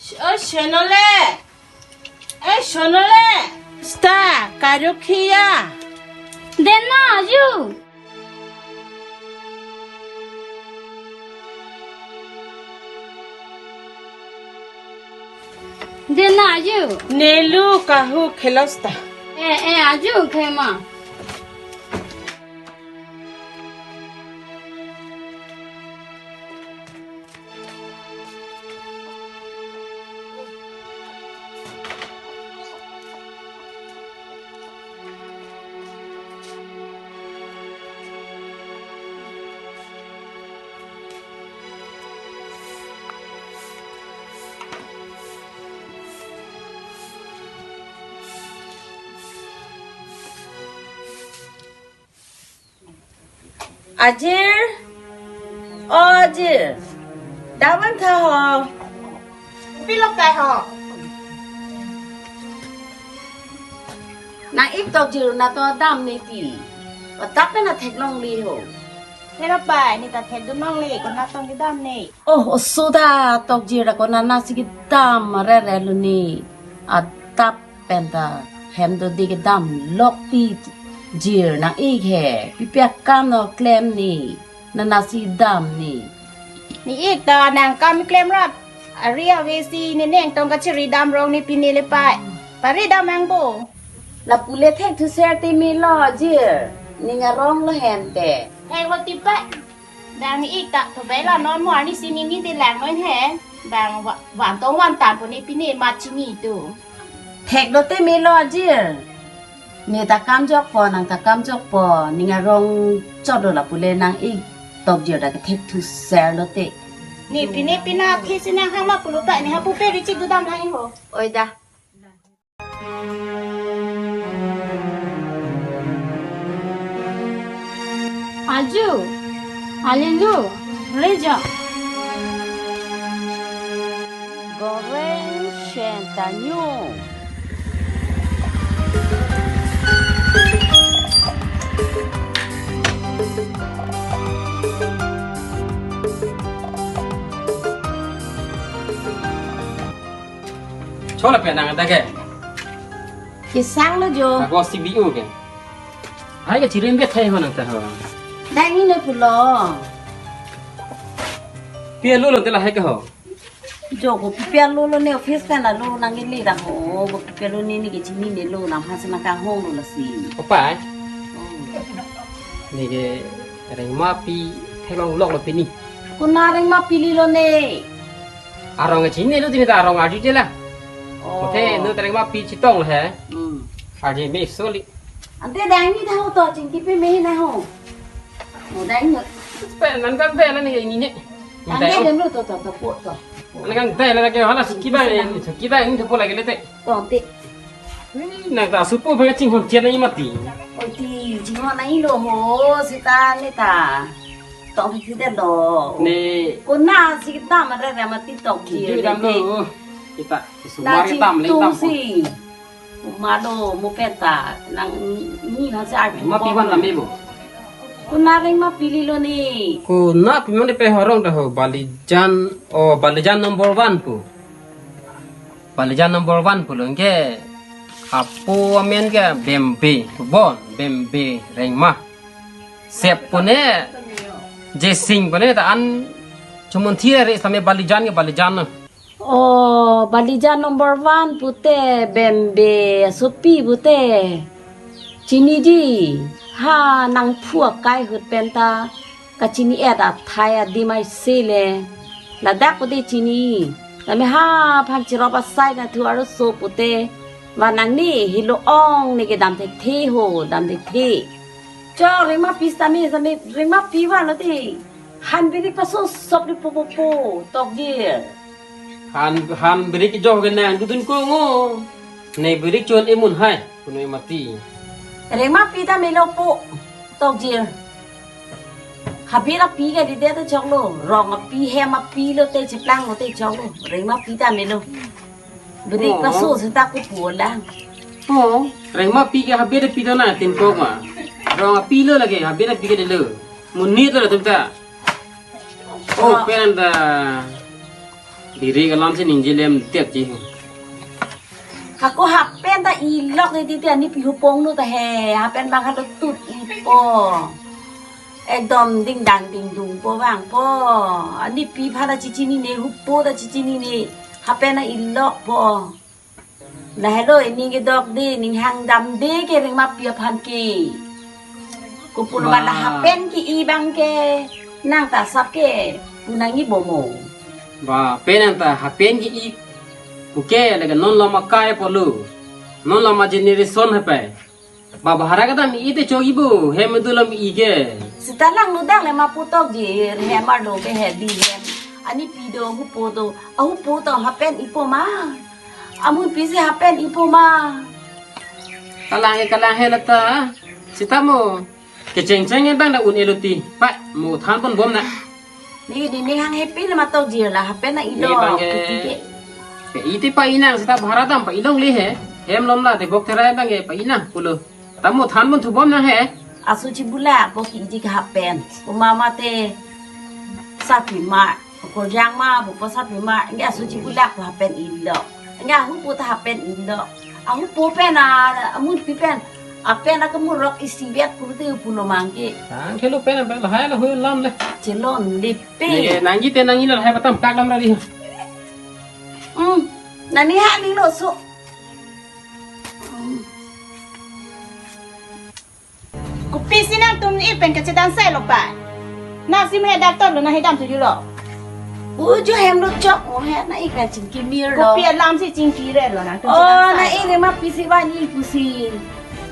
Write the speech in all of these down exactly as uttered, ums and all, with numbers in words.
Sh-, oh, Shonole. Eh, Shonole. Sta, karokhi ya. Dena, aju. Dena, aju. Nelu kahu khelos ta. Eh, eh, aju khema. Ajir, o Ajir, dam-an tha ho. Pilo kai ho. Nang-ik Tokjir nat ta dam ne ti. Patap pen athek longle ho. Hera pai, ne ta thekdun longle, konat tong kedam ne. Oh, oso ta Tokjir ta konat nat si kedam rere lo ne. Atap pen ta hem do de kedam lok ti Jir nang-ik he. Pipi akam no klem ne. Nat nat si dam ne. Ne-ik ta nang kam klem rap. Ari ave si ne neng tong kachiri dam rong ne pine le pai. Pari dam ang bo. Lapu le thek thu ser te melo Jir. Ning arong lo hem te. Thek lo ti pai. Dang ne-ik ta thu bai la non mo ani si ne ne de lang non he. Bang wa-, van tong van tan po ne pine mat chini tu. Thek lo te melo Ajir. Ne ta kam jokpo, nang ta kam jokpo, ning arong chot lo lapu le nang-ik Tokjir ta kethek thu ser lo te. Ne pine pina thi si nang hama pulo ta ne ha pupe ri chik dudam nang ho. Oi da. Aju, alelu, reja. Goreng shentanyu. Chola pe nang ta ke. Kesang lo jo. Agos si bi u ke. Hai ke chirim ke thai ho nang ta ho. Dang ni no pulo. Pia lo lo te lahai ke ho. Jo ko pipia lo lo ne office ka na lo nang ini dang ho. Bo pipia lo ne ne ke chinine lo nang ha sena ka hong lo lasi. Opa. Oh. Ne ke rengma pi theklong lok lo pini. Konat rengma pi lilo ne. Arong chinine lo tini ta arong arju je la. Oh. Ote no ta rengma pi chetong lo he. Hmm. Arju me soli. Ante dang ni ta ho to chingki pe me na ho. Oh, dang ni. Pe nan kan pe na ni ni ni. Dang ni dem lo to to to po to. Nan kan pe na ke hala siki ba ni, siki ba ni to po lagi le te. To te. Ni na ta supo ba ching hon tian ni mati. Oi ti ching hon na ilo ho sita ni ta. Tong si den do. Ne. Konat si dam rere mati Tokjir. Ju dam lo. Kita sumar dam le dam. Si. Uma do mo penta nang ni ha sa. Ma pi van lam bo. Konat rengma pi lilo ne. Konat pi mane pe horong ta ho Balijan, oh, Balijan number one pu. Balijan number one pulo ke apo amen ke Bembe, bon Bembe rengma. Sep pune Jesing pune ta an chumun thi re same Balijan ke Balijan. Oh, Balijan number one pute Bembe asopi pute. Chini di ha nang phu akai hut penta. Kachini et athai adim ai se le. Ladak pute chini. Lame ha phan chirop asai na thu aro so pute. Vanang ni hilo ong ne ke dam thekthe ho, dam thekthe. Cho rengma pi sami sami rengma pi van lo te. Han bini paso sop ni po po po Tokjir. Han, han birik jo ke nang dudun ko ngo. Ne birik chon emun hai. Kuno mati. Rengma pi ta melo po Tokjir. Habit api ke di de ta choklo. Rong api hem api lo te chiplang lo te choklo. Rengma pi ta melo. Beri Oh. paso seta ku pulang. Oh, rengma pi ke habit api to na tin kok ma. Rong api lo lagi habit api ke de lo. Monit lo atum ta. Oh, pen ta. Diri kalam si ningje lem tiap ji. Ako hapen ta ilok ne titi, anipi hupong nu ta he. Hapen bang halo tut ipo. Ekdom dingdang dingdungpo vangpo. Anipi aphan ta chichinine, hupo ta chichinine. Hapen ta ilokpo. Lahelo, ining kedok de, ning hangdam de ke Rengmapi aphan ke. Kopuloma, ba, la hapen ke-i bang ke nang ta sap ke pu nangji bo mo. Ba, pen nang ta hapen ke-i. Puke lake non lom akai apotlo. Non lom a-generation hapai. Ba, bahara kedam i te chok-i bo, hem do lom i ke. Seta lang nu dang le ma putok ji, hem arlo ke he di hem. Anipi do, hupo do, ahupo to hapen ipo ma. Amunpi si hapen ipo ma. Kalang he, kalang he lata. Seta mo. Kechengcheng bang ta un-elo ti. Pai, mo thanpon bom nang. Ne, ne, ne hang happy na matok ji la, hapen ta ilok. Ne bang ke, kiti ke. Pe iti pa-i nang seta bahara dam pa-i longle he. Hem lom la te bok terai bang ke pa-i nang pulo. Tamo thanpon thubom nang he. Aso chibulak bo kiji ke hapen. Ko mama te sapi ma, ko jang ma, bo po sapi ma, nge aso chibulak bo hapen ilok. Nge ahupo ta hapen ilok. Ahupo pen a, amunpi pen. Apen akamurok isi biak purute pulo mang ke. Tang kelo pen pen lahai lo hui lam le. Chelon le pe. Ne nangji te nangji lo lahai patam tak lam rari. Hmm. Nani ha ni lo so. Hmm. Kopi si nangtum ni pen kachedang sai lo pa. Nang si me doctor lo, nang hedam tu julo. Uju hem lo chok mo he na ika chingki mir lo. Kopi alam si chingki re lo nangtum. Oh, chedang sai na lo. Rengmapi si vanji pusi.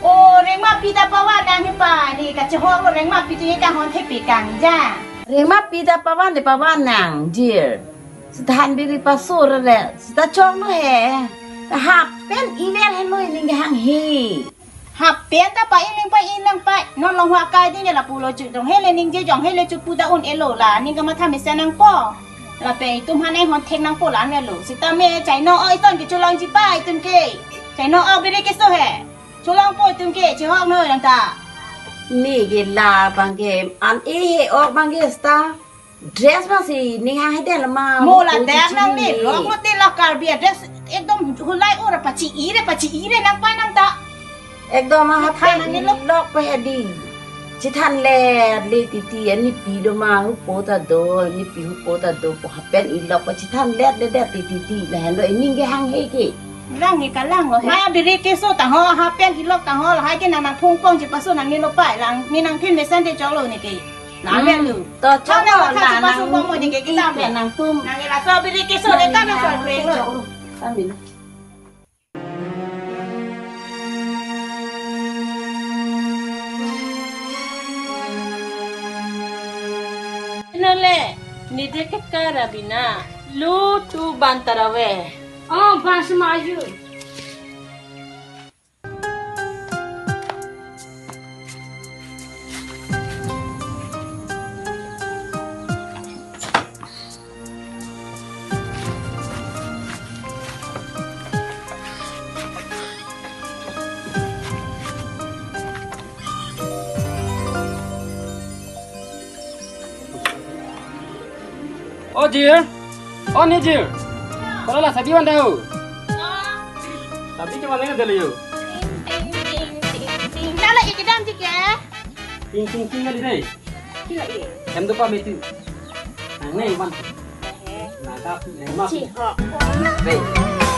Oh, Rengmapi ta pavan nang he pa ni kachehok lo Rengmapi tu ye kanghon thepi kang ja. Rengmapi ta pavan de pavan nang jir. Seta han biri paso re, seta chok lo he. Ta hapen iver helo ining ke hang he. Hapen ta pa-i nang pa-i nang pa. Non long hua kai ding ke lapu lo chuk dong hele ningje jong hele chuk pu ta un-elo la. Ning kamatha mesen nangpo. Lapen itum han enghon thek nangpo la-an lo. Seta me chaino o iton ke cholong ji pa itum ke. Chaino o biri keso he. Cholongpo itum ke chehok noi nang ta. Ne ke la bang ke an e he ok bang ke seta. Dress ma si ning hang hede lama. Mo la mo dak nang ne, ne. Lok mo te la Karbi a-dress ekdom hulai ora pachi-i re, pachi-i re nang pa nang ta. Ekdom ma hapen nang ne lok. Lok pa hedi. Chethan le le titi anipi do ma hupo ta do, anipi hupo ta do po hapen ilok pa chethan le le de titi ti la helo ining ke hang he ke. Lang ne kalang lo he. Ma biri keso ta ho hapen ilok ta ho la ha ke nang nang phung pong ji paso nang ne lo pa lang ne nang phin mesen te chok lo ne ke. Nang le lu. To chok lo nang nang pin nang tum. Nang ila so biri keso le kan so pin lo. Amin. Nale, nide ke kara bina. Lu tu ban ta ra ve. Oh, bas maju. O jir, o ni jir. Kola la sabi van dau. Sabi ke van dau yo. Nala ikidam jike. Ting ting ting kali dei. Kila i. Hem do pa metu. Nang neng man. Nang ka neng ma. Chi ho. Dei.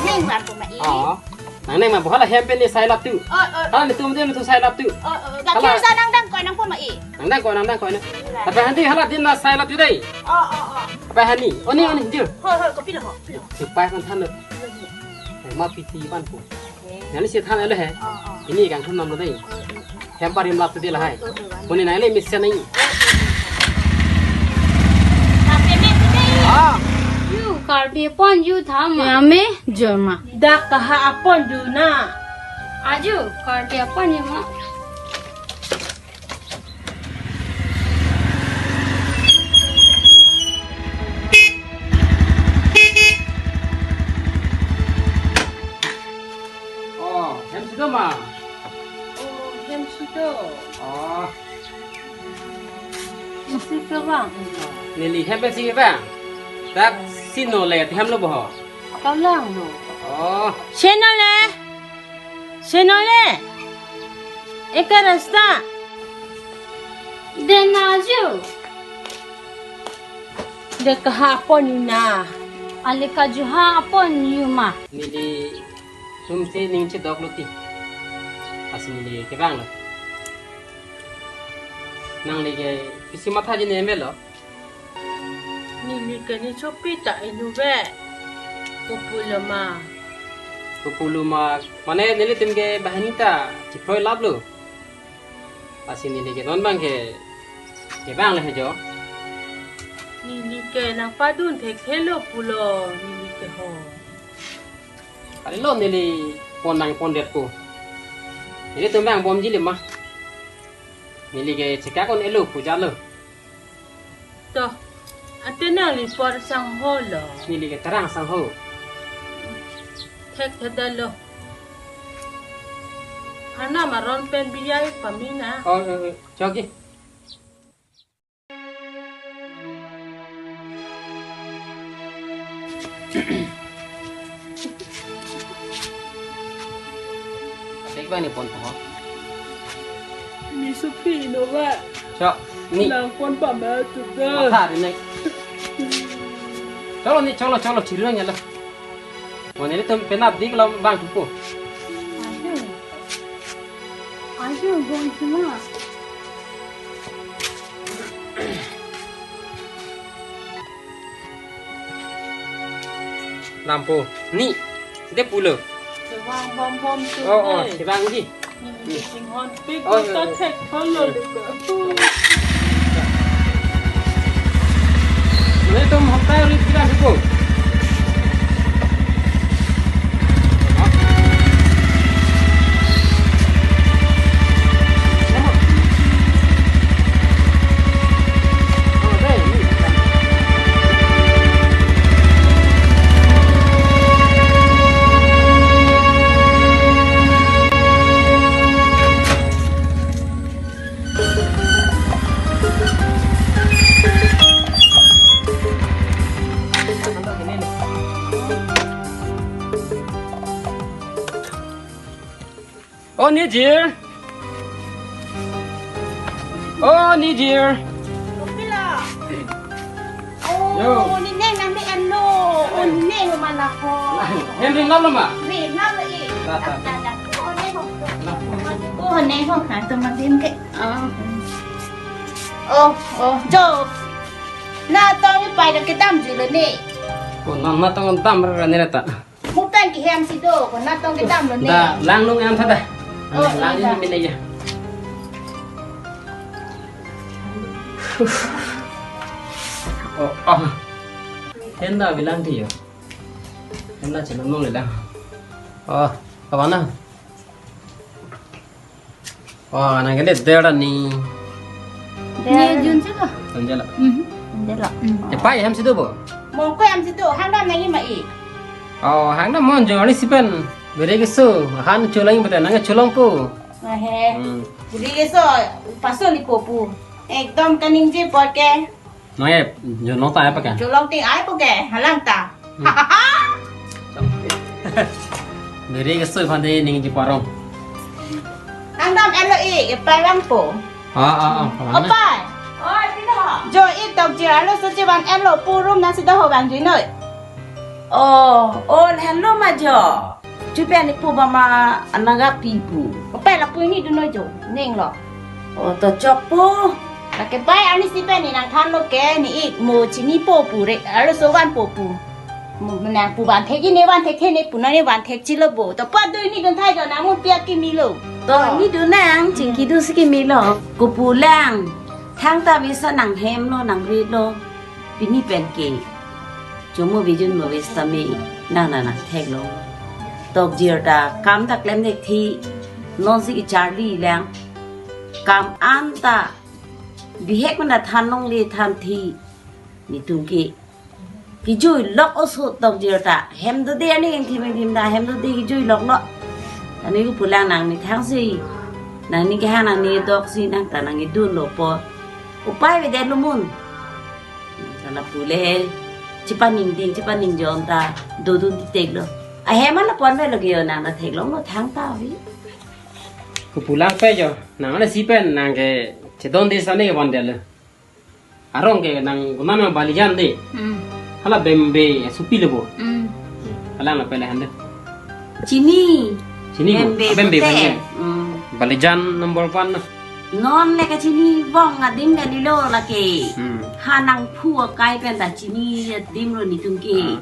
Neng man ko ma i. Oh. Nang neng ma bohala hem pen ni sai lap tu. Oh, oh. Hala ni tum dia tu sai lap tu. Oh, oh. Hala. Gakhir sa nang dang koi nang po ma i. Nang dang koi nang dang koi nang. Tapi handi hala din na sai lap tu dei. Oh, oh, oh. Tapi hani. Oni oni jir. Ho ho kopi lo ho. Kopi lo. Sipai kan than lo. Hem ma piti pan ko. Nani si than ele he. Oh, oh. Ini kangthum nam lo dei. Hem parim lap tu dei lahai. Oh, oh, oh. Kuni nai le mesen nai. Tapi me tu dei. Ah. Yu Karbi pon yu tham. Ya me jorma. Dak kaha apon du na. Aju Karbi apon yu ma. Oh, hem si do ma? Oh, hem si do. Oh. Isi kevang ino. Neli hem pensi kevang. Dak si no le, hem lo bo ho. Kalang no. Oh. Seno le. Seno le. Eka rasta. Dena ju. De kaha pon na. Ale kajuha pon yuma. Neli sumsi ning chedok lo ti. Asi neli kevang lo. Nangli ke pisi matha ji ne melo. Neli ke ne chopi ta inu ve. Kopulo ma. Kopulo ma. Mane nelitum ke banghini ta chiproi lap lo. Asi neli ke non bang ke kevang le he jo. Neli ke nangpadun thekthe lo pulo neli ke ho. Kali lo neli pon bang pon det ko. Nelitum bang bom ji le ma. Neli ke chekak un-elo puja lo. To, ante nangli por sangho lo. Neli ke terang sangho. Thekthedetlo. Hana maron pen biyai pamina. Oh, eh, eh, choki. Atek bang ne pon po. Ni supi no ba. Cho, ni. Lang pon pama tu da. Matha ri nai. Cholo ni, cholo, cholo, chiri nang ya lo. Mo nelitum penap dik lo bang thupo. Ayo. Ayo, bong sima. Lampo. Ni. De pulo. Chevang bom bom tu. Oh, oh, dei. Chevang ji. Ni singhon pik. Oh, ta iya, iya. Thek pon lo le. Nelitum hotai uri pira suku. Oh, ni jir. Oh, ni jir. Pila. Yo. Oh, ni neng nang de ano. Oh, ni neng mana ho. Hem ring nalo ma? Ring nalo i. Ta, ta. Ta, ta. Oh, neng ho. Oh, neng ho ka to ma din ke. Oh. Oh, oh, jo. Na tong ni pai da kedam ji lo ni. Oh, na, na tong dam ra ni ra ta. Mo pen ke hem si do, ko na tong kedam lo ne. Da, lang nung em tha da. Oh, lang da. Ini mene ya. Oh, oh. Hen da bilang ti yo. Hen da chenam nung le lang. Oh, apa na? Oh, nang kali dera ni. Ni jun si ba? Anjala. Mhm. Anjala. Mm. Ya, pai hem si do bo? Mo ko hem si do, hang dam nang i ma i. Oh, hang dam mon jo ni si pen. Beri keso, han chulang bete nang chulang po. Ahe. Hmm. Beri keso, paso ni po pu. Ekdom kaningje por ke. Nang e, jo nota ai pa ke? Cholong ting ai po ke, halang ta. Hmm. Beri keso phan de ningje parong. Hang dam elo i, e pai lang po. Ah, ah, ah, phan. Opai. Oi, pino. Jo i tok je alo so je van elo pu room nang si do ho bang je noi. Oh, oh, hello ma jo. Chupen ni pu ba ma anaga pi pu. Opai lapu ni dun noi jo. Ning lo. Oh, to chok pu. Lake pai ani si pen ni nang than lo ke ni ik mo chini po pu re. Alo so van po pu. Mo nang pu van thek ni van thek the ni pu na ni van thek chi lo bo. To pa do ni dun thai jo nang mo pia kimi lo. To ni dun nang chingki dun si kimi lo. Ko pu lang. Thang ta visa nang hem lo nang ri lo. Pini pen ke. Chomo bijun mo visa me nang nang nang thek lo. Tok jir ta kam ta klem dek thi. Non si i charli lang. Kam an ta. Bihek man da than long le than thi. Ni tung ke. Kijui lok oso tok jir ta. Hem do de ani eng thim eng thim ta. Hem do de kijui lok lo. Ani ku pulang nang ni thang si. Nang ni ke ha nang ni dok si nang ta nang ni dun lo po. Upai avedet lo mun. Nang lapu le chepaningding, chepaningjon ta dodun titeklo. Ahem an lapu-an avelo ke yo, nang ta theklonglo, thangta ave. Kopulang pe jo, nang lasi pen nang ke chedon dei sani ke van det lo. Arong ke nang konat ma Balijan dei. Hmm. Hala Bembe asopi lo bo. Hmm. Hala nang pele hande. Chini. Chini bo. Bembe abembe pute. Bembe. Hmm. Balijan number one na. Non le kachini bong adim kalilo lake. Hmm. Ha nangphu akai pen ta chini adim lo netum ke. Ah.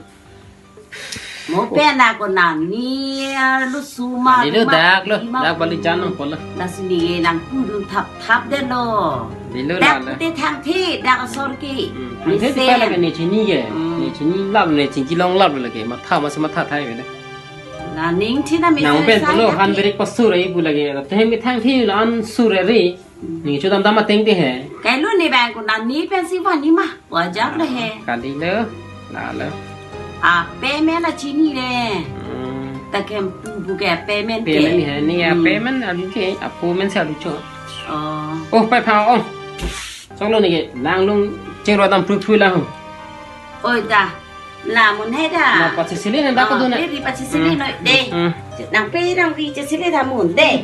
Mo pen ako nani, ah, lusu ma, kalilo ma, dak lo, ma, dak Balijan nang polo. Lasi ne nangpudun thapthap det lo. Kalilo. Dak la la. Pute thangthe, dak asor ke. Hmm. Thangthe mesen. Tipa lake ne chini ke. Hmm. Ne chini lap, ne chini long lap lake. Matha masi matha thai ke. Nang ning thina mesen. Nang pen sai polo lake. Han berik pasur ai pu lake. Te hem ke thangthe la-an sur re. Ning chodam dam ateng te he. Kailo ne bang ko nani pensi vani ma. Wajar le he. Kalilo. La lo. A payment a chini le. Hmm. Ta kempu bu ke payment ke. Payment he ni a. Hmm. Payment alu ke, a payment si alu cho. Oh. Oh, pai pha oh. Choklo ne ke, lang lung cheng ro dam pru pru la ho. Oi da. La mun he da. Na pachis sili ne da ko. Oh, dun na. Dei, dei pachis sili. Hmm. No, dei. Hmm. Nang pe nang ri chesili da mun, dei.